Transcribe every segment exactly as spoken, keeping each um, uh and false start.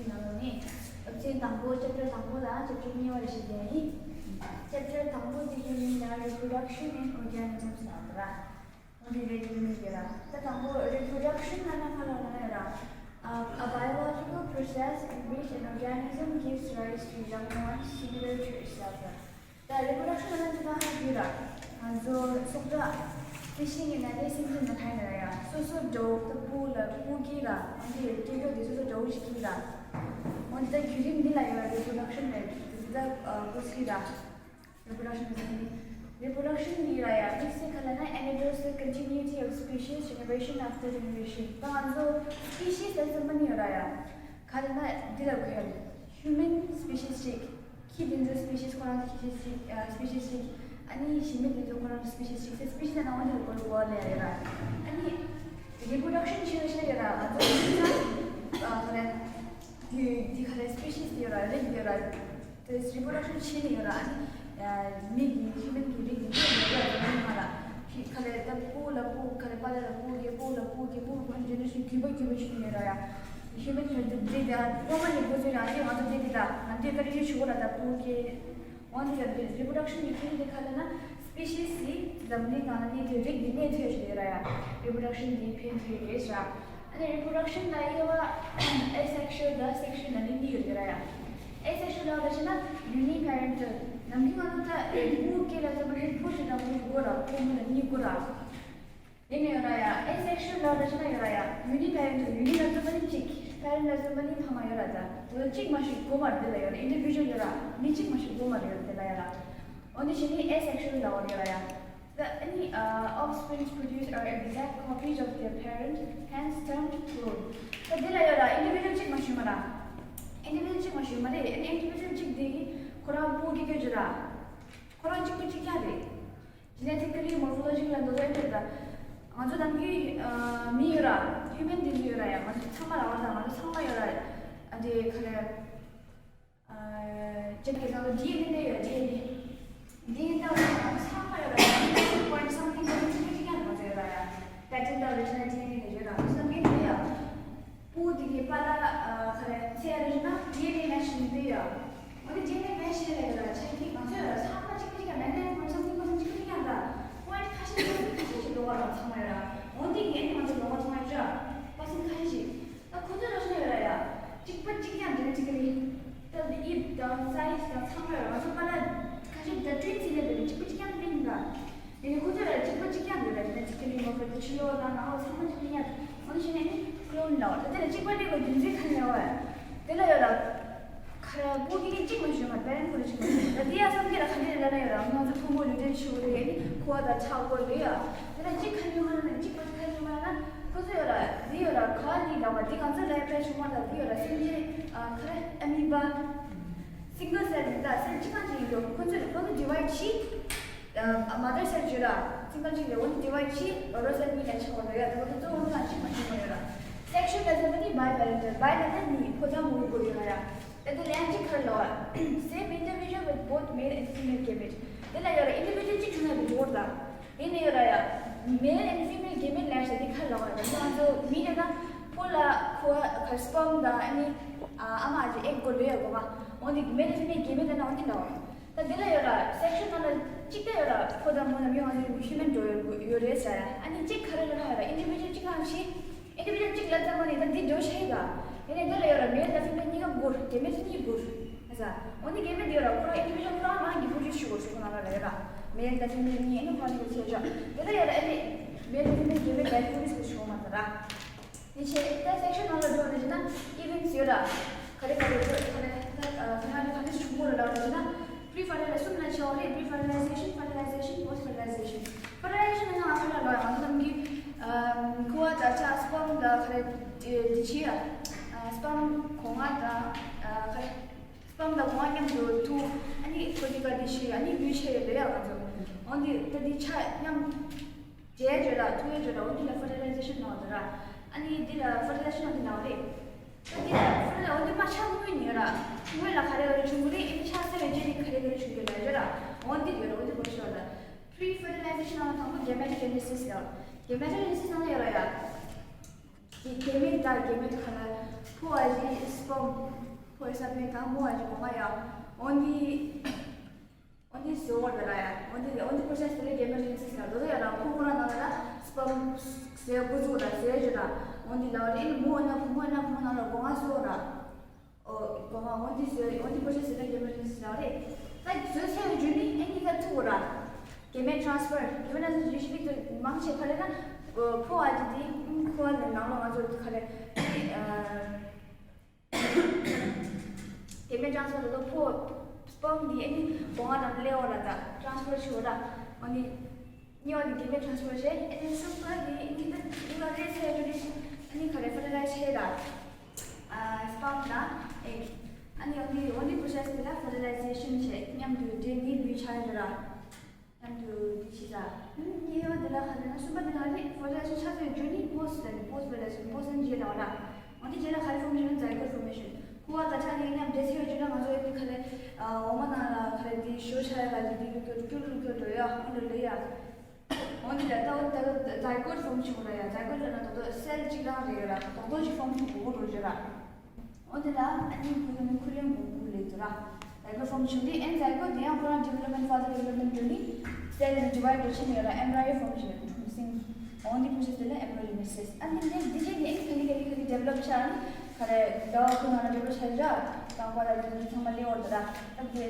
ནང་ནས་སློབ་ཚན་དང་པོ་chapter དང་པོ་དང་chapter གཉིས་པ་རེ་ཞིག་ལེན་ཡིན། Chapter དང་པོ་དེ་གི་མིང་ལ་Reproduction in Organisms ལབ་ར། འོ་དེ་རེད་དེ་མིང་ཡོད་ར། ད་དང་པོ་Reproduction ལབ་ན་ག་ལ་ལབ་ན་ཡོད་ར། A biological process in which an organism gives rise to young ones similar to itself. ད་Reproduction ལབ་ན་འདི་ད་ཧ་གོ་ར། ང་ཚོ་སྲོག་ཆགས་རྩི་ཤིང་གི་ནང་ནས་སེམས་ཅན་ལ་ཐ་ན་ཡ་སོ་སོ་འདྲ་བོ་ད་སྤུ་ལ་སྤུ་སྐྱེས་ར། ཨ་འདི་སྐྱེ་རྒྱུ་དེ་སོ་སོ་འདྲ་བོ་ཞིག་སྐྱེས་ར། འོ་འདི་ད་བརྒྱུད་རིམ་འདི་ལ་ཡོད་ར། Reproduction ལབ་འདི་ད་སྐོར་ཞིག་ར། Reproduction ལབ་ན་Reproduction འདི་ལ་ཡ་དམིགས་བསལ་ག་ལབ་ན་anadversary continuity of species generation after generation. ད་ང་ཚོ་species ལབ་ཙམ་པ་ནི་ཡོད་ར་ཡ། ག་ལབ་ན་འདི་ལ་གོ་ཡ། Human species ཅིག་ཁྱི་དེ་ཚོའི་species ཁོ་རང་ཚོ་species ཅིག་ཨ་species ཅིག་ཨ་ནི་གཞན་མི་དེ་ཚོ་ཁོ་རང་ཚོ་species ཅིག་ཟེར་species ལ་ནང་བ་དེ་ལ་གོ་གོ་ལ་ཡ་ཡོད་ར། ཨ་ནི་Reproduction ཆེ་བ་ཆེ་ཡོད་ར། ང་ཚོ་ཡིན་ན་ཨ་ག་ལབ་ཡོད་འདི་ག་ལབ་species དེ་ཡོད་ར། རིགས་དེ་ཡོད་ར། དེ་Reproduction བྱེད་ནི་ཡོད་ར། ཨ་ནི་མི་གི་human གི་རིགས་འདི་ཡོད་ར། མི་མ་ལ་ཕི་ག་ལབ་ད་སྤུ་ལ་སྤུ་ག་ལབ་པ་ལ་ལ་སྤུ་གི་སྤུ་ལ་སྤུ་གི་སྤུ་གི་ཁོ་ན་generation རྒྱུད་པ་རྒྱུད་པ་ཞིག་ཡོད་ར་ཡ། Human གི་འདི་འདི་ད་སྔོན་མ་ནས་འགོ་བཙུགས་ཡ་འདི་ང་ཚོ་འདི་འདི་ད་ང་འདི་ཀ་རི་ཡུ་ཞུ་གོ་ར། ད་སྤུ་གི་འོན་ཏེ་ཡང་འདི་Reproduction གི་ཕན་འདི་ག་ལབ་ན་species དེ་འཛམ་གླིང་ནང་ལ་གནས་ཐོས་རིགས་འདི་གནས་ཐོས་ཞིག་ཡོད་ར་ཡ། Reproduction གི་ཕན་ཐོགས་རེད་ཤག་ཨ་ནི་Reproduction ལ་དབྱེ་བ་Asexual དང་Sexual ལ་ནི་གཉིས་ཡོད་ར་ཡ། Asexual ལ་ད་ཆ་ན་uniparental ནམ་རྒྱུན་ང་ཚོ་ད་ཕྲུ་གུ་སྐྱེས་ལ་ཙམ་པ་ནི་ཕྲུ་གུ་དང་ཕྲུ་གུ་དགོས་ར། ཕྲུ་གུ་ལ་གཉིས་དགོས་ར། དེ་ནས་ཡོད་ར་ཡ། Asexual ལ་ད་ཆ་ན་ཡོད་ར་ཡ། Uniparental uni ལ་ཙམ་པ་ནི་གཅིག parent ལ་ཙམ་པ་ནི་ཕ་མ་ཡོད་ར། ད་དེ་གཅིག་མ་ཞིག་དགོས་མ་རེད། དེ་ལ་ཡོད་ར་individual ཡོད་ར། མི་གཅིག་མ་ཞིག་དགོས་མ་རེད་ཡོད་ར། དེ་ལ་ཡོད་ར། འོ་དེ་བཞིན་ནི་Asexual ལ་ཡོད་ར་ཡ། The any uh, offspring produced are exact copies of their parent, hence termed clone. ད་དེ་ལ་ཡོད་ར་individual གཅིག་མ་ཞིག་མ་ར། Individual གཅིག་མ་ཞིག་མ་རེད། ཨ་ནི་individual གཅིག་དེ་ཁོ་རང་སྤུ་གི་སྐྱོ་རྒྱུ་ར། ཁོ་རང་གཅིག་པུ་གཅིག་རྐྱང་རེད། Genetically, morphologically ལ་འདོད་པའི་ཕྱིར་དང་། ང་ཚོ་ནམ་རྒྱུན་ཨ་མི་ཡོད་ར། Human དེ་ཚོ་ཡོད་ར་ཡ། ང་ཚོ་ཚང་མ་ལ་བ་དང་ང་ཚོ་ཚང་མ་ཡོད་ར། ཨ་དེ་ག་རེ། ཨ་ཅེ་ནི་ཀི་ནང་ལ་ཌི་ཨེན་ཨེ་ཡོད། ཌི་ཨེན་ཨེ། ཌི་ཨེན་ཨེ་ལ་ང་ཚོ་ཚང་མ་ཡོད་ར་ཡ། Point something གཅིག་གཅིག་ཡང་ང་ཚོ་ཡོད་ར་ཡ། Pattern ལ་རེ་ཅི་ན་ཌི་ཨེན་ཨེ་ལ་ཡོད་ར། ང་ཚོ་ནམ་རྒྱུན་ཡོད་ཡ། སྤུ་དེ་གི་པ་ལ་ཨ་ག་རེ་ཚེ་རེ་ན་ཌི་ཨེན་ཨེ་མེ་ཆི་ཡོད་ཡ། འོ་དེ་ཌི་ཨེན་ཨེ་མེ་ཆི་ལ་ཡོད་ར། ཆ་གི་ང་ཚོ་ཡོད་ར་ཚང་མ་གཅིག་པ་གཅིག་ག་ནན་ནན་ཁོ་ཚང་གཅིག་པ་གཅིག་པ་གཅིག་ཡང་ར། Point ཁ་ཤས་ཁ་ཤས་ཁ་ཤས་ཤིག་འགྲོ་བ་ར་ཚང་མ་ཡོད་ར། འོ་དེ་གི་ཨེ་ནི་ང་ཚོ་འགྲོ་བ་ཚང་མ་ཡོད་ར། པར་སེན་ཁ་ཤས་ཤིག་ད་ཁོ་ཚོ་ར་ཤི་ན་ཡོད་ར་ཡ། གཅིག་པ་གཅིག་ཡང་ཌི་ཨེན་ཨེ་ཊི་ཀ་ལི། ད་ཡིབ་དང་སའི་ཛི་དང་ཚང་མ་ཡོད་ར། ང་ཚོ་པ་ལ་ཁ་ཤས་ད་ཊུ་ཡིན་སི་ལེ་བེ་ལི་གཅིག་པ་གཅིག་ཡང་མིན་ར། དེ་ནས་ཁོ་ཚོ་ལ་གཅིག་པ་གཅིག་རྐྱང་ཡོད་རེད། དེ་ནས་གཅིག་ཁ་ལི་མོ་ཁ་དེ་ཕྱི་ལོགས་དང་ནང་ལོགས་ཚང་མ་གཅིག་པ་རྐྱང་། འོ་ན་ཞེ་ནས་ནི་clone ལབ་རེད། དེ་ལ་གཅིག་པ་དེ་གོ་རྒྱུ་མཚན་ག་རེ་ཡོད་རེད། དེ་ལ་ཡོད་ར། ཁ་ར་སྤུ་གི་གཅིག་མ་ཞུ་མ་པེ་རེན་ཁོ་ལ་གཅིག་མ་ཞུ་མ། ད་དེ་ཡ་བསམ་གྱི་ར་ག་འདྲ་ལ་ན་ཡོད་ར། ང་ཚོ་ཕུང་པོ་ལུས་རྟེན་ཆུ་བོ་རེད། ནི་ཁུ་བ་དང་ཆག་སྒོ་རེད་ཡ། དེ་ལ་གཅིག་ག་རེ་ཡོད་མ་ན་གཅིག་པ་ག་རེ་ཡོད་མ་ན་ཁོ་ཚོ་ཡོད་ར། དེ་ཡོད་ར་ག་ལི་ལ་བ་དེ་ང་ཚོ་ལ་ཡ་པེ་ཆུང་མ་ད་དེ་ཡོད་ར། སེམས་ཅན་ཁ་ར་ཨ་མི་བ། Single cell རེད། ད་སེལ་གཅིག་པ་ཅིག་ཡིན་འགྲོ། ཁོ་ཚོས་ཁོ་ཚོ་divide བྱས། ཨ་mother cell བརྗོད་ར། single གཅིག་རེད། འོ་ན་divide བྱས་daughter cell གཉིས་ལ་ཆགས་པ་རེད་ཡ། ད་ཁོ་ཚོ་གཙོ་བོ་ནི་ལ་གཅིག་མ་གཅིག་མ་ཡོད་ར། Sexual ལ་ཟེར་བ་ནི་biparental། bi ལ་ན་གཉིས། ཕོ་དང་མོའི་སྐོར་ཡོད་ར་ཡ། ད་དེ་ལན་གཅིག་ཁར་ལ་བ། Same individual with both male and female gamete། དེ་ལ་ཡོད་ར། individual གཅིག་བྱུང་ན་དེ་འགྲོ་བར་ད། ཡིན་ནི་ཡོད་ར་ཡ། Male and female gamete ལ་ཟེར་དེ་ཁར་ལ་བ་ར། ང་ཚོ་མི་རེད་ན་ཕོ་ལ་ཁོ་ཁར་sperm དང་ཨ་ནི་ཨ་མ་ཨ་ཅེ་egg སྐོར་ལ་ཡོད་གོ་མ། འོ་དེ་male and female gamete ལ་ན་འོ་དེ་ལ་བ། ད་དེ་ལ་ཡོད་ར། Sexual ནང་ལ་གཅིག་ད་ཡོད་ར། ཕོ་དང་མོ་དང་མི་ང་ཚོ་human འགྲོ་ཡོད་ཡོད་རེད་ཟེར་ཡ། ཨ་ནི་གཅིག་ག་རེ་ལ་ན་ཡོད་ར། individual གཅིག་གང་ཞིག individual གཅིག་ལ་ཙམ་པ་ནི་ད་འདི་འགྲོ་ཤེས་ག་ཡིན་ནའི་དེ་ལ་ཡོད་ར། male དང་female གཉིས་ཀ་དགོས། gamete གཉིས་དགོས་ཟེར། འོ་ནི་gamete དེ་ཡོད་ར། ཁོ་རང་individual ཁོ་རང་རང་གི་reproduce བྱེད་དགོས་ཟེར། ཁོ་ན་ར་ལ་ཡོད་ར། male དང་female གཉིས་ཨ་ནི་ཁོ་རང་གི་ཚད་ཆ་དེ་ལ་ཡོད་ར། ཨ་ནི་male དང་female gamete reproduce བྱེད་ཆོག་མ་ད་ར། དེ་ཆེ་ད་sexual ནང་ལ་འགྲོ་ནས་ན་events ཡོད་ར། ག་རེ་ག་རེ་འགྲོ་ག་རེ་ད་ཁ་ན་ག་རེ་བྱུང་དགོས་ར་ལ་ན་pre-fertilize གསུམ་ལ་ཆ་བ་རེད། pre-fertilization, fertilization, post-fertilization། Fertilization ནང་ང་ཚོ་ལ་ལ་ང་ཚོ་ནམ་གི་ཁུ་བ་དང་ཆ་sperm དང་ག་རེ་དེ་ཆེ་ཡ། sperm གོང་ང་དང་ག་རེ་sperm དང་གོང་ང་མཉམ་དུ་ཐུག་ཨ་ནི་ཁོ་དེ་ག་དེ་ཆེ་ཡ། ཨ་ནི་ལུས་ཆེ་ཡ་རེད་ཡ། ང་ཚོ་འོན་ཏེ་ད་དེ་ཆ་མཉམ་རྒྱས་བརྗོད་ལ་ཐུག་ཡ་བརྗོད་ལ་འོན་ཏེ་ལ་fertilization ནང་དུ་ར། ཨ་ནི་དེ་ལ་fertilization ནང་དུ་ནང་རེད། ད་དེ་ལ་ཕུ་ལ་འོ་དེ་མ་ཆགས་སྔོན་ནས་ར། སྔོན་ལ་ག་རེ་ག་རེ་བྱུང་གི་རེད། ཨེ་ཆགས་ཚར་བའི་རྗེས་ནས་ག་རེ་ག་རེ་བྱུང་གི་ལ་རེད་ར། འོ་དེ་ཡོད་ར། འོ་དེ་གོ་ཤེས་ར། Pre-fertilization ནང་དང་པོ་gametogenesis ལ། Gametogenesis ནང་ཡོད་ར་ཡ། གེ་མེཊ་དང་གེ་མེཊ་ག་ལ་ཕོ་བ་ཞིག་སྤརམ་ཕོ་ཡི་ས་བོན་དང་མོ་བ་ཞིག་གོང་མ་ཡ། འོན་ཏེ་འོན་ཏེ་བཟོ་བར་ལ་ཡ། འོན་ཏེ་འོན་ཏེ་པོ་ཤ་སྟེ་ལ་གེ་མེཊ་ཡིན་སྲིད་ལ་དོ་དོ་ཡ་ལ་ཕོ་ཁོ་ར་ནང་ལ་སྤརམ་ཟེར་འགོ་བཙུགས་ལ་ཟེར་ཞུ་ལ། འོན་ཏེ་ལ་བ་རེ་མོ་ཡིན་ན་ཕོ་མོ་ཡིན་ན་ཕོ་མོ་ནང་ལ་གོང་མ་བཟོ་ར། ཨོ། གོང་མ་འོན་ཏེ་བཟོས་འོན་ཏེ་པོ་ཤ་སྟེ་ལ་གེ་མེཊ་ཡིན་སྲིད་ལ་རེ། ད་བཟོས་ཚར་བའི་རྗེས་ནི་ཨེ་ནི་ད་ཐུག་ར། གེ་མེཊ་ཊ་རན་སི་ཕར། གེ་མེཊ་ཊ་རན་སི་ཕར་ཡུ་ཤུ་ལི་དུ་མང་ཆེ་ག་རེ་ན། ཕོ་བ་ཅིག་དེ་ཁོ་བ་ནི་ནང་ལོགས་ང་ཚོ་ག་རེ། གེ་མེཊ་ཊ་རན་སི་ཕར་དུ་ཕོ་སྤརམ་དེ་ཨེ་ནི་སྒོ་ང་དང་ལེའོ་ར་ད་ཊ་རན་སི་ཕར་ཆུ་ར། ཨ་ནི་གཉིས་པ་དེ་གེ་མེཊ་ཊ་རན་སི་ཕར་བྱས། ཨེ་ནི་གསུམ་པ་དེ་ཨེ་ནི་ད་ཨེ་ནི་ད་རེས་ཚེ་ཡོད་དུས་ཨེ་ནི་ག་རེ་ཕར་ཊི་ལའི་ཛི་བྱས་ད། སྤརམ་དང་ཨེག་ཨ་ནི་ཨ་ནི་འོ་ནི་པོ་ཤ་སྟེ་ལ་ཕར་ཊི་ལའི་ཛེ་ཤན་བྱས་མཉམ་དུ་འདྲེས་ནི་ལུས་ཆགས་ཡོད་ར། མཉམ་དུ་འདི་བྱེད་ད། གཉིས་པ་འདི་ལ་ག་རེ་ན་གསུམ་པ་འདི་ལ་རེད། ཕར་ཊི་ལའི་ཛེ་ཤན་ཆགས་ཚར་རྗེས་ནི་པོ་སི་ཟེར་ནི་པོ་སི་ཕར་ཊི་ལའི་ཛེ་ཤན་པོ་སི་ནི་རྗེས་ལ་བ་ལ། འོ་འདི་རྗེས་ལ་ག་རེ་ཕོར་མེ་ཤན། ཛའི་གོཊ་ཕོར་མེ་ཤན། ཁུ་བ་ད་ཆ་ནི་མཉམ་འདྲེས་ཚེ་ཡོད་རྗེས་ལ་ང་ཚོ་ཡོད་དུས་ག་རེ། འོ་མ་ནང་ལ་ག་རེ་འདི་ཞོ་ཆ་ཡ་ག་རེ་འདི་ཀྱོ་ཀྱོ་ཀྱོ་ཀྱོ་ཡ་ཨ་འདྲ་ལེ་ཡ། འོ་འདི་ལ་ད་འོ་ད་ཛའི་གོཊ་ཕོར་མེ་ཤན་ར་ཡ། ཛའི་གོཊ་ལ་ན་དོ་དོ་སེལ་གཅིག་རང་རེད་ཡོད་ར། དོ་དོ་ཅིག་ཕོར་མེ་ཤན་གོ་གོ་རོ་ཡོད་ར། འོ་དེ་ལ་ཨ་ནི་ཁོ་ཚོ་ནི་ཁུ་རེ་མང་པོ་ལས་འདུག་ར། ཛའི་གོཊ་ཕོར་མེ་ཤན་དེ་ཨེན་ཛའི་གོཊ་དེ་ཡང་ཁོ་རང་ཌི་ཝེ་ལོབ་མེནཊ་ཕར་ཐར་ཌི་ཝེ་ལོབ་མེནཊ་འགྲོ་ནི་སེལ་ཌི་ཝའིཌ་འགྲོ་ཕྱིན་ཡོད་ར། ཨེམ་བྲ་ཡོ་ཕོར་མེ་ཤན་འཁྲུངས་སེ། འོ་འདི་ཕོ་ཤ་སྟེ་ལ་ཨེམ་བྲ་ཡོ་ཡིན་སྲིད། ཨ་ནི་ནི་འདི་རྗེས་ནི་ཨེ་ནི་ག་ནི་ག་ནི་ཌི་ཝེ་ལོབ་ཆགས་ནི་ག་རེ་ཟླ་བ་ཁོ་ན་ལ་ཌི་ཝེ་ལོབ་ཆགས་ཡོད་ར། དང་པོ་ལ་འདི་ཚང་མ་ལེ་འོར་དུ་ར། ཨ་དེ་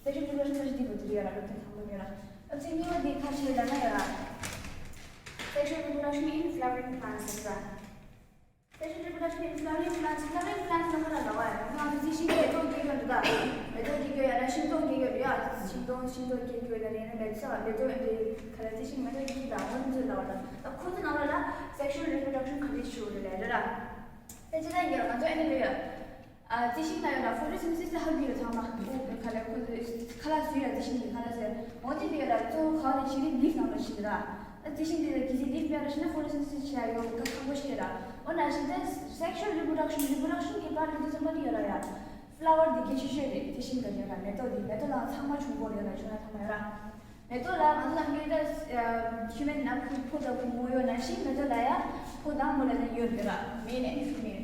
སེག་ཤུ་ཨལ་རི་པོ་ར་ཤན་ཕོ་ཤ་སྟེ་འདི་གོ་དེ་ཡོད་ར། ལོབ་དེ་ཚང་མ་ཡོད་ར། ཨ་ཚིག་གཉིས་པ་འདི་ཁ་ཤས་ལ་ན་ཡོད་ར། Sexual reproduction in flowering plants ཟེར་ར། Sexual reproduction in flowering plants. Flowering plants ལ་ཁ་ལ་ལ་བ་ཡ། ང་ཚོ་རྩི་ཤིང་མེ་ཏོག་སྐྱེ་རྒྱུ་འདུག་ད། མེ་ཏོག་སྐྱེ་རྒྱུ་ཡ་ལ་ཤིང་ཏོག་སྐྱེ་རྒྱུ་རེད་ཡ། ཤིང་ཏོག་ཤིང་ཏོག་སྐྱེ་རྒྱུ་ཡ་ལ་རེད་ན་མེ་ཏོག་མེ་ཏོག་འདི་ཁ་ལ་རྩི་ཤིང་མེ་ཏོག་སྐྱེ་རྒྱུ་ད་འོ་འདི་ཚོ་ལ་བ་ད། ད་ཁོ་ཚོ་ནང་ལ་ལ་sexual reproduction ག་རེ་བྱེད་རེད་ལ་རེད་ར། ད་ཅི་ད་ཡིན་ང་ཚོ་ཨ་ནི་ལ་ཡ། ཨ་རྩི་ཤིང་ལ་ཡོད་ན་ཕོ་ཊོ་སིན་ཐེ་སིས་ལ་ཧ་གོ་ཡོད་ཚང་མ། ཁ་ལ་ཁོ་ཚོ་ཁ་ལག་བཟོས་ཡ་རྩི་ཤིང་གི་ཁ་ལག་ཟེར། འོ་དེ་དེ་ཡོད་ལ་གཙོ་བོ་ག་བ་ནས་བྱེད་ནི་ལིབ་ནང་ལ་བྱེད་ར། ཨ་རྩི་ཤིང་དེ་ལ་གི་ཚེ་ལིབ་པ་ར་བྱེད་ན་ཕོ་ཊོ་སིན་ཐེ་སིས་བྱེད་ཡ་ཡོད་ཁ་ཁག་པོ་ཞིག་ར། འོ་ན་བཞིན་དེ་སེག་ཤུ་ཨལ་རི་པོ་རོ་ཌག་ཤན་རི་པོ་རོ་ཌག་ཤན་གི་པར་དེ་ཚོ་ཚང་མ་དེ་ཡོད་ལ་ཡ། ཕ་ལ་ཝར་དེ་གལ་ཆེ་ཤོས་རེད། རྩི་ཤིང་གི་ཡོད་ལ་མེ་ཏོག་དེ་མེ་ཏོག་ལ་ཚང་མ་བྱུང་གོ་ཡོད་ལ་བྱུང་ན་ཚང་མ་ཡོད་ར། མེ་ཏོག་ལ་ང་ཚོ་ལ་མི་ད་ཧིའུ་མན་ན་ཕོ་ཕོ་དང་བུ་མོ་ཡོད་ན་ཤིང་མེ་ཏོག་ལ་ཡ་ཕོ་དང་མོ་ལ་ནི་ཡོད་ཡོད་ར། མེན་ཨེན་ཕི་མེལ།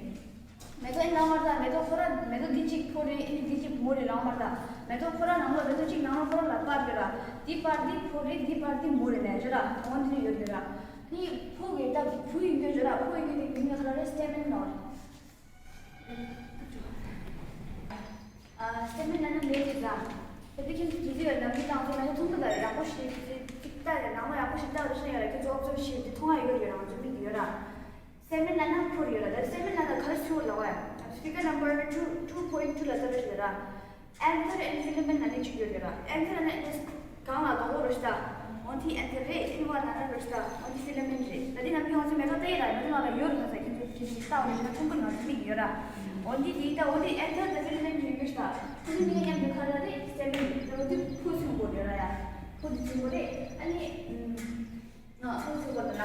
མེ་ཏོག་ཨིན་ལང་མར་ད་མེ་ཏོག་ཁོ་ར་མེ་ཏོག་འདི་གཅིག་ཕོ་རེད་ཨིན་འདི་གཅིག་མོ་རེད་ལང་མར་ད། མེ་ཏོག་ཁོ་ར་ནང་ལོ་མེ་ཏོག་གཅིག་ནང་ལོ་ཁོ་ར་ལ་པར་ཡོད་ར། འདི་པར་འདི་ཕོ་རེད་འདི་པར་འདི་མོ་རེད་ལ་ཡོད་ར། འོ་འདི་ཡོད་ཡོད་ར། ནི་ཕོ་གི་ད་བུ་ཡིན་གྱི་ཡོད་ར། ཕོ་ཡིན་གྱི་དེ་མིང་ལ་ཁ་ར་རེ་སི་ཊེ་མེན་ལ་བ། ཨ་སི་ཊེ་མེན་ལ་ནི་མེ་ཏོག་ཟ། དེ་དུས་ཁྱེད་ཚོ་དེ་དུས་ལ་ནམ་རྒྱུན་ནང་ཚོ་ལ་ཡ་ཐུང་ཐུང་ལ་ཡག་པོ་ཞིག་ཅིག་ལྟ་ཡ་ནང་ལ་ཡག་པོ་ཞིག་ལྟ་རུ་ཤེས་ཡ་ལ་ཁྱེད་ཚོ་ཨོབ་ཛརབ་བྱེད་དེ་མཐོང་ཡ་ཡོད་ཡོད་ར། ང་ཚོ་མིག་གི་ཡོད་ར། སི་ཊེ་མེན་ལ་ན་ཕོར་ཡོད་ར། ད་སི་ཊེ་མེན་ལ་ན་ག་རེ་ཚུར་ལ་བ་ཡ། ཕི་གར་ནམ་བར་ཊུ་ཊུ་པོ་ཡིན་ཊུ་ལ་ལྟ་རུ་ཤེས་ཡོད་ར། ཨན་ཐར་ཨེན་ཕི་ལ་མེན་ལ་ནི་གཅིག་ཡོད་ཡོད་ར། ཨན་ཐར་ལ་ན་ཨེ་ནི་གང་ལ་དོག་རུ་ཤ་ད། འོན་ཏེ་ཨན་ཐར་རེད། ཨེ་ནི་བ་ན་ན་རུ་ཤ་ད། འོན་ཏེ་ཕི་ལ་མེན་རེད། ད་དེ་ནམ་རྒྱུན་ང་ཚོ་མེ་ཏོག་ལྟ་ཡི་ར། མེ་ཏོག་ནང་ལ་ཡོད་རུ་ཁ་ས་ཁྱེད་ཚོ་ཁྱེད་ཚོ་ལྟ་འོ་རེ་ཤ་ཐུང་ཀུ་ང་ཚོ་མིག་ཡོད་ར། འོན་ཏེ་དེ་ད་འོན་ཏེ་ཨན་ཐར་ད་ཕི་ལ་མེན་ཡོད་ཡོད་ཤ་ད། ཁོ་ཚོ་མིག་ཡ་མཉམ་དུ་ཁ་ལ་རེད་སི་ཊེ་མེན་རེད། ད་འོན་ཏེ་ཕོ་ཚུན་པོ་རེད་ར་ཡ། ཕོ་དེ་ཚུན་པོ་རེད། ཨ་ནི་ང་ཕོ་ཚུན་པོ་ད་ལ་ད་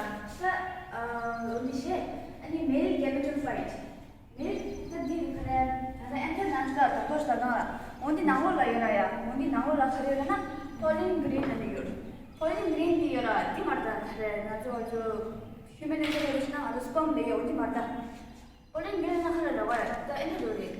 འོན་ཏེ་ཤེ་ཨ་ནི་མེལ་གེ་མེ་ཊོ་ཕའི་ཊི། ནི་ད་འདི་ག་རེ། ད་ལྟ་ཨན་ཐར་ནང་ལ་ད་ལྟོ་ཞིག་ད་ནང་ལ། འོན་ཏེ་ནང་ལོགས་ལ་ཡོད་ར་ཡ། འོན་ཏེ་ནང་ལོགས་ལ་ག་རེ་ཡོད་ལ་ན་པོ་ལིན་གྷི་རིན་ལ་ནི་ཡོད། པོ་ལིན་གྷི་རིན་འདི་ཡོད་ར་འདི་མ་རེད་ད། ག་རེ་ང་ཚོ་ང་ཚོ་ཧིའུ་མན་ནི་ཚོ་ལ་ཡོད་ན་ང་ཚོ་སི་པརམ་ལ་ཡོད་འོན་ཏེ་མ་རེད་ད། པོ་ལིན་གྷི་རིན་ན་ག་རེ་ར་བ་ཡ་ད་ཨེ་ནི་ལོ་རེད།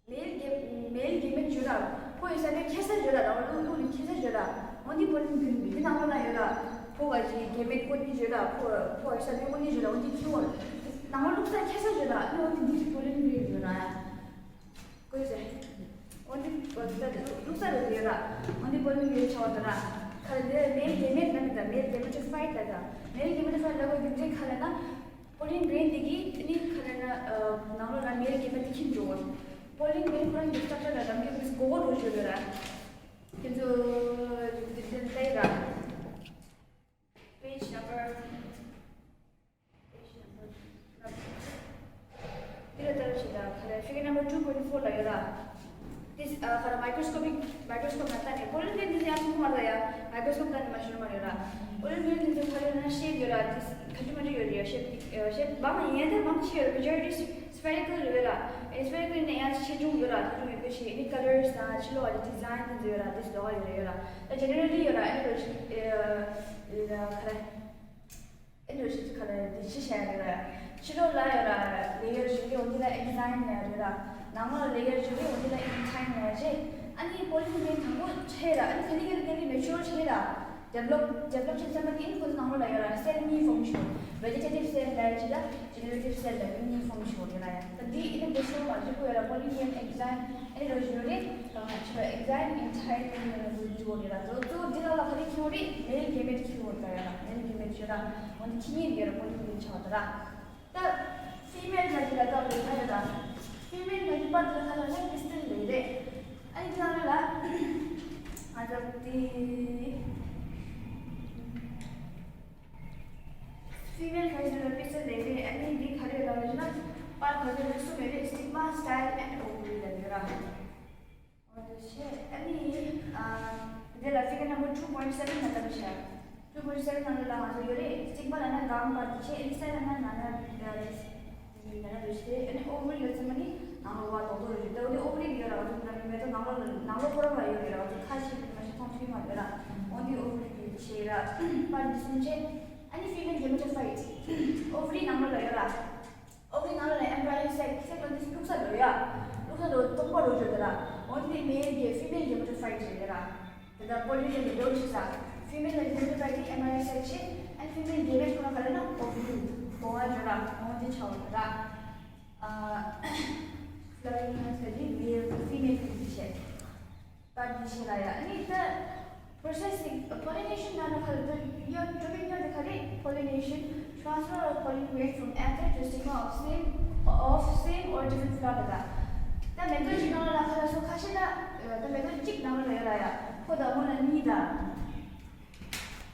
མེལ་གེ་མེལ་གེ་མེཊ་ཡོད་ར། ཕོ་ཡི་ས་བོན་ཁེ་སར་ཡོད་ར། ར་བ་ལུག་ལུག་ནི་ཁེ་སར་ཡོད་ར། འོན་ཏེ་པོ་ལིན་གྷི་རིན་འདི་ནང་ལོགས་ལ་ཡོད་ར། ཕོ་བ་ཞིག་གེ་མེཊ་ཀོ་ནི་ཡོད་ར། ཕོ་ཕོ་ཡི་ས་བོན་ཀོ་ནི་ཡོད་ར། འོན་ཏེ་ཁེ་བོ་ནང་ལོགས་ལུག་ས་ཁེ་སར་ཡོད་ར། ཨ་ནི་འོན་ཏེ་འདི་ཚོ་པོ་ལིན་གྷི་རིན་ཡོད་ར་ཡ། ཀོ་ཡི་ས། འོན་ཏེ་ལུག་ས་རེད་ཡོད་ར། འོན་ཏེ་པོ་ལིན་གྷི་རིན་ཆགས་པ་ད་ར། ཁ་ལ་དེ་མེལ་གེ་མེཊ་ལ་མི་ད་མེལ་གེ་མེཊོ་ཕའི་ཊི་ལ་ད། མེལ་གེ་མེཊོ་ཕའི་ཊི་ལ་གོ་རྒྱུ་མཚན་ག་རེ་ན། པོ་ལིན་གྷི་རིན་འདི་གིས་ནི་ག་རེ་ན་ནང་ལོགས་ལ་མེལ་གེ་མེཊ་འདི་ཁྱིམ་འགྲོ་བ། པོ་ལིན་གྷི་རིན་ཁོ་རང་གི་སི་ཊྲག་ཅར་ལ་རང་གི་མིས་གོ་གོ་རོ་ཞུ་ཡོད་ར། ཁྱེད་ཚོ་འདི་འདི་ལྟ་ཡི་ར། Page number, page number. འདི་ལ་ལྟ་རོགས་བྱེད་ད། ག་རེ་figure number two point four ལ་ཡོད་ར། This ཨ་ག་རེ་མའི་ཀྲོ་སི་ཀོ་པིག་མའི་ཀྲོ་སི་ཀོབ་ལ་ལྟ་ནས་པོ་ལིན་གྷི་རིན་འདི་ཡང་ཐུག་མ་རེད་ཡ། མའི་ཀྲོ་སི་ཀོབ་ལྟ་ནས་མ་ཤེས་མ་རེད་ར། པོ་ལིན་གྷི་རིན་འདི་ཚོ་ག་རེ་ན་ཤེབ་ཡོད་ར། This ག་ཅི་མ་ཅི་ཡོད་རེད་ཡ། ཤེབ་ཤེབ་མང་ཡིན་ད་མང་ཆེ་ཡོད་ར། Majority spherical རེད་ར། ཨེ་spherical ནས་ཡང་ཆེ་ཆུང་ཡོད་ར། ཆེ་ཆུང་ཡོད་པའི་ཤེ་ཨེ་ནི་ཀ་ལར་དང་ཕྱི་ལོགས་ཀྱི་ཌི་ཛའིན་དེ་ཚོ་ཡོད་ར། This ལོགས་ཡོད་ར་ཡོད་ར། ད་ཇེ་ནེ་རལ་ལི་ཡོད་ར། ཨེ་ནི་ལོ་ཇི་ཨེ་ག་རེ། ཨེ་འགྲོ་ཞིག་ག་ལ་འདི་ཕྱི་བཤད་རེད་ར། ཕྱི་ལོགས་ལ་ཡོད་ར་ལེ་ཡར་བཞི་རེ་འོ་འདི་ལ་ཨེག་ཛའིམ་ལ་རེད་ར། ནང་ལོགས་ལ་ལེ་ཡར་བཞི་རེ་འོ་འདི་ལ་ཨིན་ཊེ་ན་ལ་རེད། ཨ་ནི་པོ་ལི་མི་རེན་དང་པོ་ཆེ་ར། ཨ་ནི་ཁ་ནི་ཁ་ནི་ཁ་ནི་མེ་ཅུར་ཆེ་ར། ཌི་ཝེ་ལོབ་ཌི་ཝེ་ལོབ་བྱེད་ཚར་མ་ནི་ཨིན་ཁོ་ཚོ་ནང་ལོགས་ལ་ཡོད་ར་སེལ་གཉིས་ཕོམ་བྱེད། ཝེ་ཇི་ཊེ་ཊིབ་སེལ་ལ་ཅི་ད་ཇེ་ནེ་རེ་ཊིབ་སེལ་ལ་གཉིས་ཕོམ་བྱེད་རེད་ར་ཡ། ད་འདི་ཨི་ནི་བེ་ཤོ་མ་ཅི་ཁོ་ཡོད་ར་པོ་ལི་མི་རེན་ཨེག་ཛའིམ་ཨེ་རོ་ཞུ་རེད། ད་ང་ཆོ་ཨེག་ཛའིམ་ཨིན་ཊེ་ན་ལ་ཡོད་ར་འདུག་ཅོ་རེད་ར། ད་ཅོ་འདི་ལ་ལ་ཁ་ནི་ཁྱོ་རེད་མེལ་གེ་མེཊ་ཁྱོ་ར་ཡ་ར་མེལ་གེ་མེཊ་ཡོད་ར། འོ་འདི་ཁྱི་གཉིས་ཡོད་ར་པོ་ལི་མི་རེན་ཆགས་ད་ར། ད་ཕི་མེལ་ག་གི་ལ་ད་ལོ་ཁ་ཡོད་ད། ཕི་མེལ་ག་གི་པར་དེ་ལ་ཁ་ལ་ནི་པི་སི་ཊལ་ལེ་རེད། ཨ་ནི་ཁྱེད་རང་ལ་ང་ཚོ་དེ་ཕི་མེལ་ག་གི་ལ་པི་སི་ཊལ་ལེ་རེད། ཨ་ནི་འདི་ག་རེ་ལ་ལ་ན་པར་ག་གི་ལ་སུ་མེ་རེད། སི་ཊིག་མ་སི་ཊལ་ཨེན་ཌི་ཨོ་ཝ་རི་ལ་ཡོད་ར། འོ་དེ་བྱས། ཨ་ནི། ཨ། དེ་ལ་figure number two point seven ནང་ལྟ་བུ་བྱས། two point seven ནང་ལ་ང་ཚོ་ཡོད་རེད། སི་ཊིག་མ་ལབ་ན་སྒང་པར་དེ་བྱས། ཨ་ནི་སི་ཊལ་ལབ་ན་ནང་ན་ནང་ན་རེད་བྱས། ཨ་ནི་ཨོ་ཝ་རི་ལབ་ཙམ་པ་ནི་ནང་ལོགས་པ་རྡོག་རྡོག་རེད། ད་འོ་དེ་ཨོ་ཝ་རི་ཡོད་ར། ང་ཚོ་ནང་མེ་ཏོག་ནང་ལོགས་ལ་ནང་ལོགས་ཁོ་རང་ལ་ཡོད་རེད་ར། ང་ཚོ་ཁ་ཤས་ཀྱིས་མ་ཤེས་མཐོང་ཐུབ་མ་རེད་ར། འོ་དེ་ཨོ་ཝ་རི་བྱས་ར། པར་འདི་གསུམ་བྱས། ཨ་ནི་female gametophyte ཨོ་ཝ་རི་ནང་ལོགས་ལ་ཡོད་ར། ཨོ་ཝ་རི་ནང་ལ་ཨེམ་བྷ་རི་ཡོ་སེག་སེག་ལ་འདི་བླུགས་ས་འདུག་ཡ། བླུགས་ས་འདུག་སྟོང་པ་རུ་བརྗོད་དེ་ར། འོན་ཏེ་མེལ་གྱི་female gametophyte རེད་ར། དེ་ལྟར་པོ་ལི་ནི་འདི་འདྲ་བྱེད་ས། female ལ་gametophyte ཨེམ་བྷ་རི་ཡོ་སེག་བྱེད། ཨན་female gametophyte ཁོ་ན་ག་ལ་ན་ཨོ་ཝ་རི་གོ་བ་བརྗོད་ར། འོན་ཏེ་ཆའོ་ར། ཨ། flowering plants ག་གི་མེལ་female གི་བྱེད། པར་འདི་བྱེད་ལ་ཡ། ཨ་ནི་ད་process ཅིག་pollination ན་ན་ཁ་ལ་ད་ཡོད་འགྲོ་མི་ཉོ་དེ་ག་རེ། pollination, transfer of pollen grain from anther to stigma of same, of same or different flower ད། ད་མེ་ཏོག་གཅིག་ནང་ལ་ཁ་ལ་སོ་ཁ་ཤས་ད། ད་མེ་ཏོག་གཅིག་ནང་ལ་ཡོད་ལ་ཡ། ཁོ་ད་མོ་ལ་གཉིས་ད།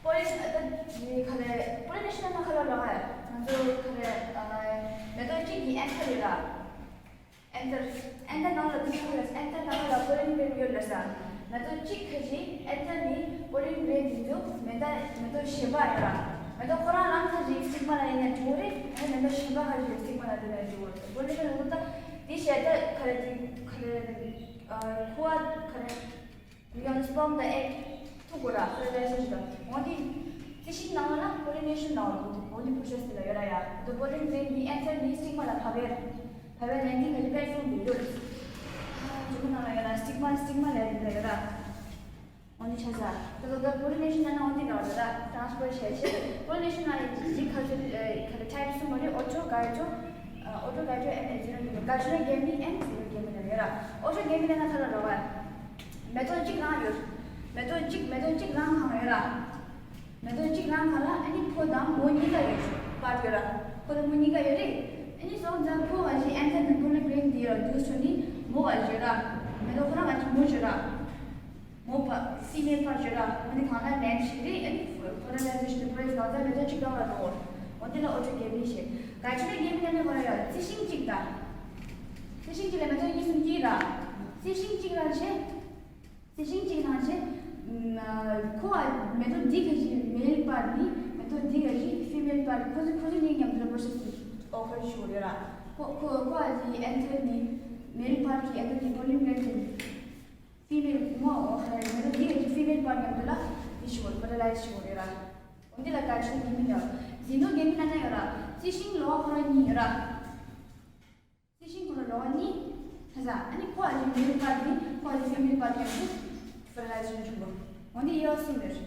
pollen ད་ནི་ཁ་ལ་pollination ན་ན་ཁ་ལ་ལ་ཡ། ང་ཚོ་ཁ་ལ་མེ་ཏོག་གཅིག་གི་anther ཡོད་ལ། anther anther ནང་ལ་དེ་ཁོ་ལ་anther ནང་ལ་པོ་ལིན་གི་རེན་ཡོད་ལ་ས། མེ་ཏོག་གཅིག་ཁ་ཅིག་anther ནི་པོ་ལིན་གི་རེན་དེ་ཚོ་མེ་ཏོག་མེ་ཏོག་གཞན་པ་ཡོད་ར། མེ་ཏོག་ཁོ་རང་རང་ཁ་ཅིག་སི་ཊིག་མ་ལ་ཡིན་ན་འགྲོ་རེད། ཨ་ནི་མེ་ཏོག་གཞན་པ་ཁ་ཅིག་སི་ཊིག་མ་ལ་དེ་ལ་འགྲོ་རེད། པོ་ལིན་གི་རེན་ད་དེ་བྱས་ད་ཁ་རེ་དེ་ཁ་རེ་ཁོ་བ་ཁ་རེ། ཡང་སྤརམ་དང་ཨེག་ཐུག་དགོས་ར། ཕེར་ཊི་ལའི་ཟེ་ཤན་དང་། འོན་ཏེ་རྩི་ཤིང་ནང་ལ་ན་པོ་ལི་ནེ་ཤན་ནང་ལ་འདུག་འོན་ཏེ་པོ་རོ་སེ་སི་དེ་ལ་ཡོད་ར་ཡ། དེ་པོ་ལིན་གི་རེན་གྱི་ཨན་ཐར་ནི་སི་ཊིག་མ་ལ་བབས་པས། བབས་པས་ལན་ཏིང་གི་པེ་ཕོམ་དུ་ཡོད། ཇུ་མོ་ནང་ལ་ཡོད་ར། སི་ཊིག་མ་སི་ཊིག་མ་ལ་ཡོད་ར། འོན་ཏེ་ཆ་ས། དེ་ལ་པོ་ལི་ནེ་ཤན་ནང་ན་འོན་ཏེ་ལ་ཡོད་ར། ཊ་རན་སི་ཕར་བྱས་བྱས། པོ་ལི་ནེ་ཤན་ནང་ལ་ཡི་ཇི་ཁ་ཆོ་ཁ་ཆོ་ཊའིབ་གསུམ་མ་རེད། ཨོ་ཊོ་ག་ཡོ་ཊོ། ཨོ་ཊོ་ག་ཡོ་ཊོ་ཨེན་ཌི་ཨེག་ཛོ་ཊོ་ག་ཆོ་ན་གེ་མི་ཨེན་ཌི་ཟི་རོ་གེ་མི་ལ་ཡོད་ར། ཨོ་ཊོ་གེ་མི་ལ་ན་ཁ་ལ་རོ་བ། མེ་ཏོག་གཅིག་རང་ཡོད། མེ་ཏོག་གཅིག་མེ་ཏོག་གཅིག་རང་གང་ཡོད་ར། མེ་ཏོག་གཅིག་རང་གང་ལ་ཨ་ནི་ཕོ་དང་མོ་གཉིས་ཀ་ཡོད། པར་ཡོད་ར། ཕོ་དང་མོ་གཉིས་ཀ་ཡོད་རེད། ཨ་ནི་སོང་ཙང་ཕོ་བ་ཞིག་ཨན་ཐར་ནི་པོ་ལི་གི་རེན་འདི་ཡོད་ར་འདུག་ཆོ་ནི་མོ་བ་ཡོད་ར། མེ་ཏོག་ཁོ་རང་ང་ཅིག་མོ་ཡོད་ར། མོ་བ་ཕི་མེལ་པར་ཡོད་ར། འོ་ནི་གང་ལ་མེན་ཞིག་རེད། ཨ་ནི་ཕེར་ཊི་ལའི་ཟེ་ཤན་དེ་པོ་རོ་སེ་སི་གང་ཙམ་མེ་ཏོག་གཅིག་རང་ལ་འགྲོ། འོ་དེ་ལ་ཨོ་ཊོ་གེ་མི་ཞེས། ག་ཆོ་ན་གེ་མི་ལ་ན་ག་ར་ཡོད། རྩི་ཤིང་གཅིག་དང་། རྩི་ཤིང་གཅིག་ལ་མེ་ཏོག་གཉིས་གསུམ་སྐྱེས་ར། རྩི་ཤིང་གཅིག་ལ་བྱས། རྩི་ཤིང་གཅིག་ནང་བཞིན། ཁོ་བ་མེ་ཏོག་འདི་ག་ཞིག་མེལ་པར་ནི་མེ་ཏོག་འདི་ག་ཞིག་ཕི་མེལ་པར་ཁོ་ཚོ་ཁོ་ཚོ་གཉིས་མཉམ་དུ་ལ་པོ་རོ་སེ་སི་ཨོ་ཁར་ཞུ་ཡོད་ར། ཁོ་ཁོ་ཁོ་བ་ཀྱི་ཨན་ཐར་ནི་མེལ་པར་གྱི་ཨན་ཐར་ནི་པོ་ལིན་གི་རེན་ཕི་མེལ་མོ་ཨོ་ཁར་མེ་ཏོག་འདི་ག་ཞིག་ཕི་མེལ་པར་མཉམ་དུ་ལ་འདི་ཞུ་བ་ཕེར་ཊི་ལའི་ཟེ་ཞུ་ཡོད་ར། འོ་འདི་ལ་ག་ཆོ་གེ་མི་ཡོད། རྫིང་ནོར་གེ་མི་ན་ན་ཡོད་ར། རྩི་ཤིང་ལོ་ཁོ་ར་གཉིས་ཡོད་ར། རྩི་ཤིང་ཁོ་ན་ལོ་གཉིས། ཁ་ས་ཨ་ནི་ཁོ་ཨ་ནི་མེལ་པར་ནི་ཁོ་ཨ་ནི་ཕི་མེལ་པར་ཡང་ཁོ་ཕེར་ཊི་ལའི་ཟེ་ཤན་བྱུང་བ། འོ་ནི་ཡོད་གསུམ་ཡོད།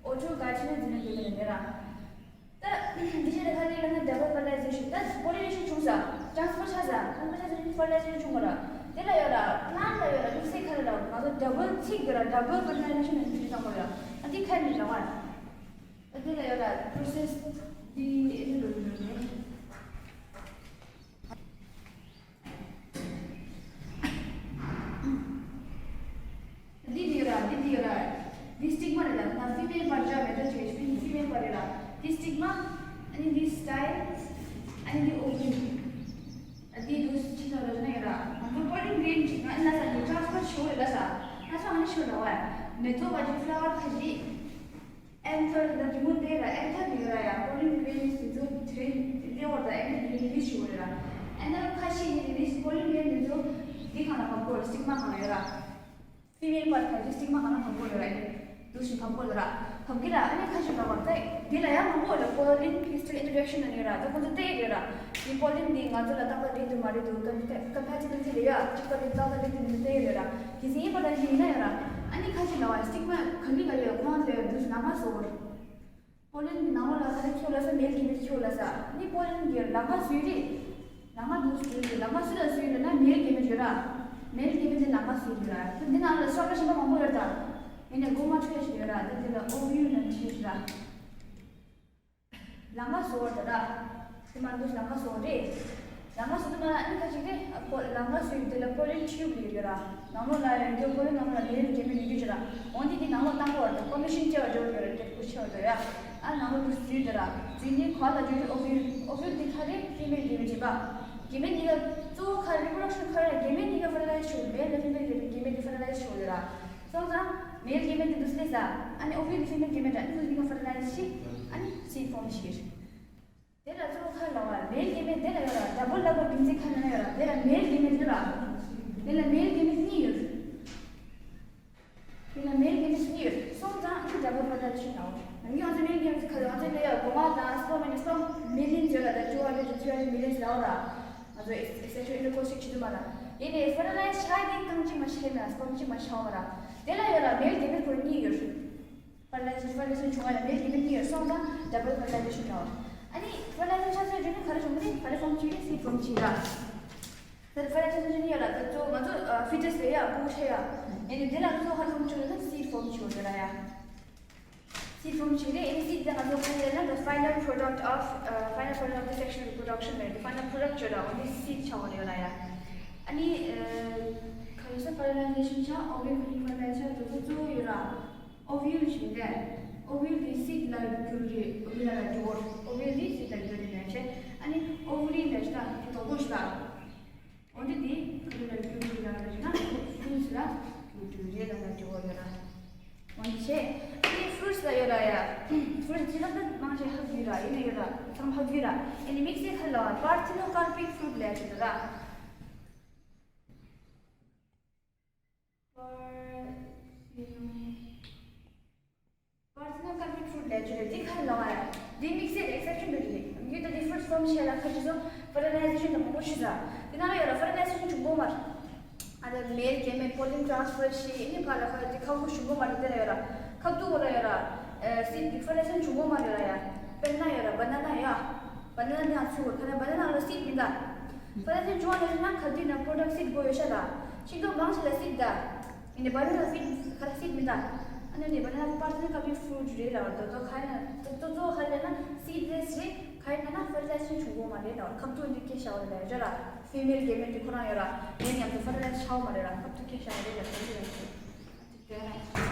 ཨོ་ཊོ་ག་ཆོ་ན་ཛི་ནོ་གེ་མི་ལ་ཡོད་ར། ད་འདི་ཤེས་ལ་ཁ་ལི་ལ་ན་ཌབ་བལ་ཕེར་ཊི་ལའི་ཟེ་ཤན། ད་པོ་ལི་ནེ་ཤན་བྱུང་ས། ཊ་རན་སི་ཕར་ཆགས་ས། ཊ་རན་སི་ཕར་ཆགས་ས་ཕེར་ཊི་ལའི་ཟེ་ཤན་བྱུང་བ་ར། དེ་ལ་ཡོད་ར། པི་ལན་ཊི་ལ་ཡོད་ར། དམིགས་བསལ་ཁ་ལ་ར་ང་ཚོ་ཌབ་བལ་ཚིག་གི་ར། ཌབ་བལ་ཕེར་ཊི་ལའི་ཟེ་ཤན་ནི་ཚིག་བཏང་བ་ར། ཨ་འདི་ཁ་ནི་ར་བ། ཨ་འདི་ལ་ཡོད་ར། པོ་རོ་སེ་སི་འདི་ཨེ་འདི་ལོ་ལོ་ལེ། འདི་འདི་ཡོད་ར། འདི་འདི་ཡོད་ར། འདི་སི་ཊིག་མ་རེད་ལ། ན་ཕི་མེལ་པར་བྱ་མེད་ད་ཅེས་ཕི་མེལ་པར་རེད་ལ། འདི་སི་ཊིག་མ། ཨ་ནི་འདི་སི་ཊལ། ཨ་ནི་འདི་ཨོ་ཝ་རི། ཨ་འདི་འདུག་ཅི་ལ་ར་ན་ཡོད་ར། ང་ཚོ་པོ་ལིན་གི་རེན་ཅིག་ང་ཨ་ན་ས་ནི་ཊ་རན་སི་ཕར་ཤོར་རེད་ལ་ས། ང་ཚོ་ཨ་ནི་ཤོར་ར་བ། མེ་ཏོག་བ་ཅིག་ཕ་ལ་ཝར་ཁ་ཅིག་ཨན་ཐར་ད་འདི་མོ་དེ་ར། ཨན་ཐར་ཡོད་ར་ཡ། པོ་ལིན་གི་རེན་དེ་ཚོ་དེ་རིང་དེ་བར་ད་ཨན་ཐར་དེ་རིང་ལིས་ཞུ་རེད་ར། ཨན་ཐར་ཁ་ཤས་ཡིན་དེ་ལིས་པོ་ལིན་གི་རེན་དེ་ཚོ་འདི་གང་ལ་བབས་དགོས་ར། སི་ཊིག་མ་གང་ལ་ཡོད་ར། ཕི་མེལ་པར་ཁ་ཅིག་སི་ཊིག་མ་གང་ལ་བབས་དགོས་ཡོད་ར། འདུག་ཞིག་ཕབ་དགོས་ལ་ར། ཕབ་གི་ར། ཨ་ནི་ཁ་ཤས་ལ་བ་ད་འདི་ལ་ཡང་མང་པོ་ལ་pollen crystal interaction ནི་ཡོད་ར། ད་ཁོང་ཚོ་བལྟས་ཡོད་ར། འདི་pollen འདི་ང་ཚོ་ལ་ཏག་ཏག་རེད་འདུག་མ་རེད་འདུག་ཀམ་compatibility ལ་ཡ་གཅིག་པ་རེད་ཏག་ཏག་རེད་འདུག་མི་བལྟས་ཡོད་ར། གལ་སྲིད་ཡིན་པ་ད་ཞིག་ཡིན་ན་ཡོད་ར། ཨ་ནི་ཁ་ཤས་ལ་བ་stigma ག་ནི་ག་ལས་ཁོང་ཚོ་ཡ་འདུག་ལ་མ་བཟོ་བར། pollen ནང་ལོགས་ལ་ག་རེ་ཁྱོད་ལ་ས་male gametes ཁྱོད་ལ་ས་ནི་pollen གྱི་ལམ་ཁ་བཟོས་རེད། ལམ་ཁ་འདུག་བཟོས་རེད། ལམ་ཁ་སུ་ལ་བཟོས་རེད་ན་male gametes ཡོད་ར། male gametes ནི་ལམ་ཁ་བཟོས་རེད་ར། ཁྱོད་འདི་ནང་ལ་སོགས་པ་གཞན་པ་མང་པོ་ཡོད་ད། ཡིན་ནའི་སྒོ་མ་འཕྲོད་ཞིག་ཡོད་ར། འདི་འདི་ལ་ཨོ་ཡུལ་ནང་བྲིས་ར། ལམ་ཁ་བཟོ་བར་ད་ར། དེ་མ་འདུག་ལམ་ཁ་བཟོ་རེད། ལམ་ཁ་བཟོ་དུས་མ་ཨ་ནི་ཁ་ཅིག་རེད། ཨ་ཁོ་ལམ་ཁ་བཟོས་དེ་ལ་pollen tube ལ་ཡོད་ར། ནང་ལོགས་ལ་ཡོད་རྒྱུ་pollen ནང་ལོགས་ལ་male gametes ཡོད་རྒྱུ་ར། འོན་ཏེ་དེ་ནང་ལོགས་བཏང་དགོས་བར་དུ་formation བྱེད་པར་འགྲོ་ཡོད་ར། དེ་ཁུ་ཆེ་བར་འགྲོ་ཡ། ཨ་ནང་ལོགས་དུ་བཟོས་དེ་ར། བཟོས་ནས་ག་ལ་འགྲོ་རྒྱུ་ovule། ovule དེ་ག་རེད། female gametes རེད་པ། gametes གཉིས་ཀ་གཙོ་བོ་ག་རེ་reproduction ག་རེ་gametes གཉིས་ཀ་fertilize བྱེད་དགོས། male དང་female gametes gametes དེ་fertilize བྱེད་དགོས་ར། སོང་ཙང་male gametes དེ་འདུག་སེ་ས། ཨ་ནི་ovule དེ་female gametes ཨ་ནི་ཁོ་གཉིས་ཀ་fertilize བྱེད། ཨ་ནི་seed form བྱེད། དེ་ལ་གཙོ་བོ་ག་རེ་ལབ་པ། male gametes དེ་ལ་ཡོད་ར། double double རྒྱུ་མཚན་ག་རེ་ཡོད་ར། དེ་ལ་male gametes ཡོད་ར། དེ་ལ་male gametes གཉིས་ཡོད། དེ་ལ་male gametes གཉིས་ཡོད། སོང་ཙང་ཨ་ནི་double fertilization ལབ། ང་ཚོ་male gametes ག་རེ། ང་ཚོ་ལ་ཡོད་སྒོ་ང་དང་sperm and sperm millions ཡོད་ར། ད་two hundred to three hundred millions ལབ་ར། ང་ཚོ་sexual intercourse ཅིག་བྱེད་དུས་མ་ར། ཡིན་ནའི་fertilize བྱ་དེ་རྐང་གཅིག་མ་ཤེས་ན་sperm གཅིག་མ་ཤེས་མ་ར། དེ་ལ་ཡོད་ར། male gametes ཁོ་གཉིས་ཡོད། fertilization fertilization བྱུང་བ་ལ་male gametes གཉིས་ཡོད། སོང་ཙང་double fertilization ལབ། ཨ་ནི་fertilization ཆགས་ཚར་རྗེས་ནས་ག་རེ་བྱུང་གི་རེད། ག་རེ་form བྱེད་ཀྱི་རེད། seed form བྱེད་ར། ད་fertilization ཡོད་ར། ད་གཙོ་བོ་ང་ཚོ་fetus རེད་ཡ། ཕྲུ་གུ་ཆེ་ཡ། ཡིན་ནའི་དེ་ལ་གཙོ་བོ་ག་རེ་form བྱུང་རེད་ན་seed form བྱུང་ཡོད་ར་ཡ། seed form བྱེད་རེད། ཨ་ནི་seed དེ་ང་ཚོ་ག་རེ་ལབ་ན་the final product of uh, final product of the sexual reproduction རེད། the final product ཡོད་ར། འོ་དེ་seed ཆགས་ཡོད་ར་ཡ། ཨ་ནི་ཨ་ག་རེ་ཟེར། fertilization ཆགས། ovulation fertilization ཆགས། དེ་ཚོ་གཙོ་བོ་ཡོད་ར། ovule བྱས་ཏེ། ovule དེ་seed ལ་འགྱུར་རེད། ovula ལ་འགྱུར་བ། ovule དེ་seed ལ་འགྱུར་རེད་ལབ་བྱས། ཨ་ནི་ovary ལབ་ཤག་དེ་དོག་པོ་ཞིག་ལ། འོ་འདི་དེ་ག་རེ་ལ་འགྱུར་རེད་ལབ་ན་fruits ལ་འགྱུར་རེད་ལབ་ན་འགྱུར་བ་ཡོད་ར། འོ་འདི་བྱས། ཨ་ནི་fruits ལ་ཡོད་ར་ཡ། fruits ཅི་ལབ་ན་མང་ཆེ་ཧ་གོ་ཡོད་ར། ཡིན་ན་ཡོད་ར། ཚང་མ་ཧ་གོ་ཡོད་ར། ཨ་ནི་དམིགས་བསལ་ཁ་ལ་བ་parthenocarpic fruit ལབ་ཡ་ཅིག་ཡོད་ར། parthenocarpic fruit ལབ་ཀྱི་རེད། འདི་ཁ་ལ་བ་ཡ། འདི་དམིགས་བསལ་exception རེད། ཡུལ་དེ་འདི་fruit form བྱས་ལ་ཁ་ཅིག་སོང་fertilization དང་མང་པོ་ཞིག་ཟ། འདི་ནང་ལ་ཡོད་ར། fertilization བྱུང་གོ་མ་རེད། ཨ་ད་male gametes pollen transfer བྱས་ནི་ཕར་ལ་ཕར་འདི་ཁ་བུ་བྱུང་གོ་མ་རེད། དེ་ལ་ཡོད་ར། ཁ་བུ་ལ་ཡོད་ར། seed འདི་fertilization བྱུང་གོ་མ་རེད་ཡ། དཔེར་ན་ཡོད་ར་banana ཡ། banana འདི་ཡང་ཚུད་གོ། ད་ནི་banana ལ་seed མི་འདུག fertilization བྱུང་བ་ལ་ན་ཁ་འདི་ན་product seed དགོས་ཡོད་ཤ་ད། ཤིང་ཏོག་མང་ཆེ་ལ་seed འདུག་ཡིན་ནའི་banana ལ་seed ག་རེ་seed མི་འདུག་ཨ་ནི་ནི་banana parthenocarpic fruit རེད་ལབ་པ་དོ་དོ་ག་རེ་ན་དོ་དོ་ག་རེ་ན་seedless རེད། ག་རེ་ན་ན་fertilization བྱུང་གོ་མ་རེད་ལབ་པ། ཁ་བུ་འདི་སྐད་ཆ་བ་རེད་ལབ་ཡ་ར། female gametes འདི་ཁོ་རང་ཡོད་ར། male མཉམ་དུ་fertilize ཆགས་མ་རེད་ར། ཁ་བུ་སྐད་ཆ་བ་རེད་ལབ་པ་དོ་དོ་ཡོད་རེད།